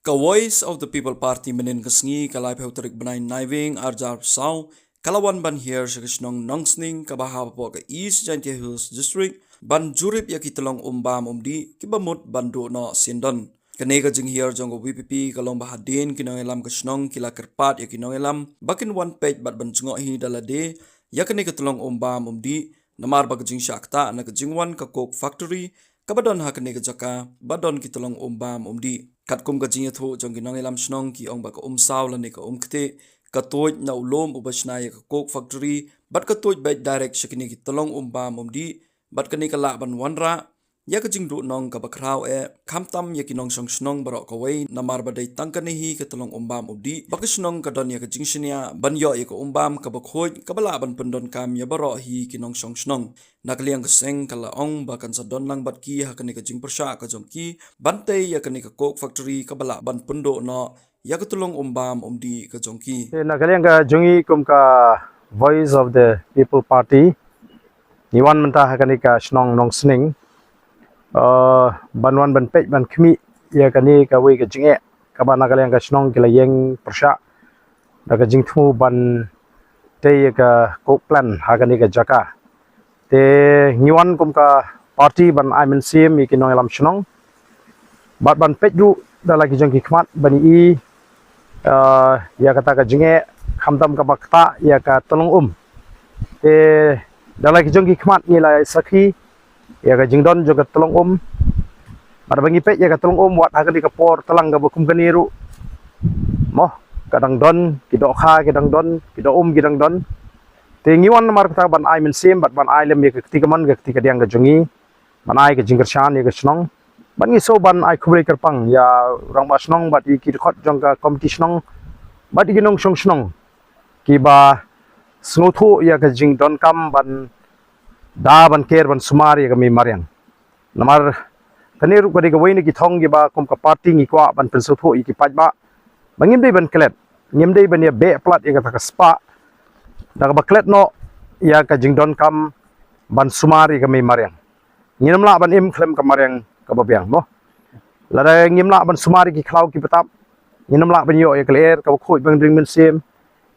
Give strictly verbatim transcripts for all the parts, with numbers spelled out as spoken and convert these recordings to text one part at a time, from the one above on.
Ka Voice of the People Party mynnin ka sngi ka laiphew tarik bnai Naiwieng arjar saw ka la wan ban hiar sha ka shnong Nongsning kaba hapoh ka East Jaintia Hills District ban jurip ïa ki tyllong um bam um dih kiba mut ban duh noh syndon. Kane ka jinghiar jong ka V P P ka long ba hadien ki nongïalam ka shnong ki la kyrpad ïa ki nongïalam ba kin wan peit bad ban jngoh hi da lade ïa kane ka tyllong um bam um dih namar ba ka jingshah ktah na ka jingwan ka coke factory kaba don ha kane ka jaka ba don ki tyllong um bam um dih. Katkum ka jingïathuh jong ki nongïalam shnong ki ong ba ka um saw lane ka um ktieh ka tuid na u lum uba shna ïa ka coke factory bad ka tuid beit direct sha kine ki tyllong um bam um dih bad kane ka lah ban wanrah ïa ka jingduhnong kaba khraw eh khamtam ïa ki nongshong shnong baroh kawei namar ba dei tang kane hi ka tyllong um bam um dih ba ka shnong ka don ïa ka jingshaniah ban ïoh ïa ka um bam kaba khuid kaba lah ban pyndonkam ïa baroh hi ki nongshong shnong. Na ka liang ka seng ka la ong ba kan sa don lang bad ki ha kane ka jingpyrshah ka jong ki ban tei ïa kane ka coke factory kaba lah ban pynduh noh ïa ka tyllong um bam um dih ka jong ki. Te na ka liang ka jong ngi kum ka Voice of the People Party, ngi wan mynta ha kane ka shnong Nongsning, eh, ban wan ban peit ban khmih ïa kane kawei ka jingeh kaba na ka liang ka shnong ki la ïeng pyrshah da ka jingthmu ban tei ïa ka coke plant ha kane ka jaka. Te ngi wan kum ka party ban ai mynsiem ïa ki nongïalam shnong bad ban peit ruh da la ki jong ki khmat ban i, eh, ïa kata ka jingeh khamtam kaba ktah ïa ka tyllong um. Te da la ki jong ki khmat ngi la sakhi ïa ka jingdon jong ka tyllong um. Bad ba ngi peit ïa ka tyllong um wat ha kane ka por tlang kaba kum kane ruh, mo, ka dang don, ki dohkha ki dang don, ki doh um ki dang don. Te ngi wan namar kata ban ai mynsiem bad ban ai lem ïa ka kti kamon ka kti kadiang ka jong ngi, ban ai ka jingkyrshan ïa ka shnong. Bad ngi shu ban ai khublei kyrpang ïa u rangbah shnong bad ïa ki dkhot jong ka komiti shnong bad ïa ki nongshong shnong kiba sngewthuh ïa ka jingdonkam ban da ban ker ban sumar ïa ka mei mariang. Namar kane ruh ka dei kawei na ki thong kiba kum ka party ngi kwah ban pynsngewthuh ïa ki paidbah ba ngim dei ban klet, ngim dei ban ïa beh palat ïa kata ka spah da kaba klet noh ïa ka jingdonkam ban sumar ïa ka mei mariang. Ngin ym lah ban im khlem ka mariang kaba biang, mo. Lada ngim lah ban sumar ïa ki khlaw ki btap, ngin ym lah ban ïoh ïa ka lyer kaba khuid ban ring mynsiem,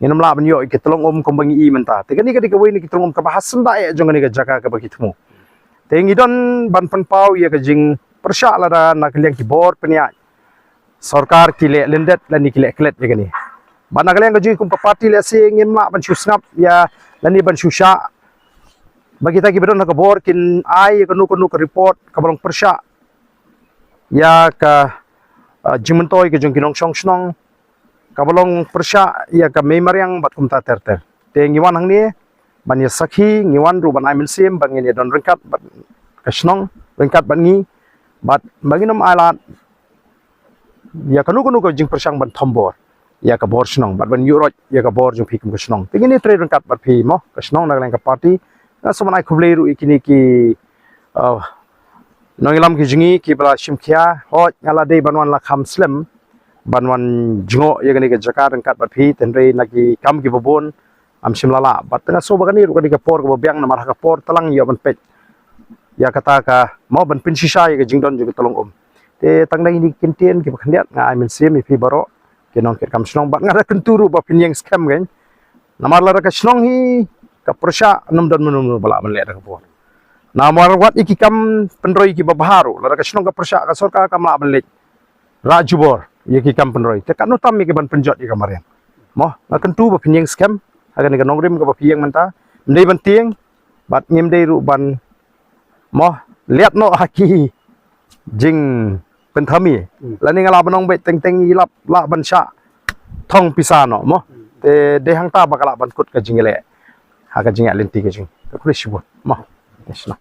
ngin ym lah ban ïoh ïa ki tyllong um kumba ngi i mynta. Te kane ka dei kawei na ki tyllong um kaba ha syndah eh jong kane ka jaka kaba ki thmu. Te ngi don ban pynpaw ïa ka jingpyrshah lada na ka liang ki bor pynïaid sorkar ki leh lyndet lane ki leh klet ïa kane. Bad na ka liang ka jong ngi kum ka party lehse ngim lah ban shu sngap ïa lane ban shu shah ba kita kiba don ha ka bor kin ai ïa kano kano ka report kaba long pyrshah ïa ka, ah, jingmyntoi ka jong ki nongshong shnong kaba long pyrshah ïa ka mei mariang bad kumta ter ter. Te ngi wan hangne ban ïa sakhi, ngi wan ruh ban ai mynsiem ba ngin ïa don ryngkat bad ka shnong, ryngkat bad ngi, bad ba ngin ym ai lad ïa kano kano ka jingpyrshang ban thombor ïa ka bor shnong bad ban ïuh roit ïa ka bor jong phi kum ka shnong. Te ngin ïa trei ryngkat bad phi, mo, ka shnong na ka liang ka party. Nga shu ban ai khublei ruh ïa kine ki, uh, nongïalam ki jong ngi kiba la shim khia, hooid nga la dei ban wan la kham slem ban wan jngoh ïa kane ka jaka ryngkat bad phi, hynrei na ki kam kiba bun ngam shym la lah. Bad nga shu ba kane ruh ka dei ka por kaba biang namar ha ka por tlang ïoh ban peit ïa kata ka, mo, ban pynshisha ïa ka jingdon jong ka tyllong um. Te tang da kine ki kyntien kiba khyndiat nga ai mynsiem ïa phi baroh ki nongkitkam shnong bad nga da kyntu ruh ba phin ïeng skhem kein. Namar lada ka shnong hi ka pyrshah, ym don mano mano ba lah ban leh da ka bor. Namar wat ïa ki kam pynroi kiba bha ruh lada ka shnong ka pyrshah, ka sorkar kam lah ban leh rah jubor ïa ki kam pynroi. Te katno tam ïa ki ban pynjot ïa ka mariang. Mo, nga kyntu ba phin ïeng skhem ha kane ka nongrim kaba phi ïeng mynta. Ym dei ban tieng bad ngim dei ruh ban, mo, liat noh ha ki jingpynthame. Hmm. Lane nga lah ban ong beit teng teng i lah, lah ban shah thong pisa noh, mo. Hmm. Te dei hangta ba ka lah ban kut ka jingïaleh ha ka jingïaid lynti ka jong ngi. Ka khublei shibun, mo. Yes, no.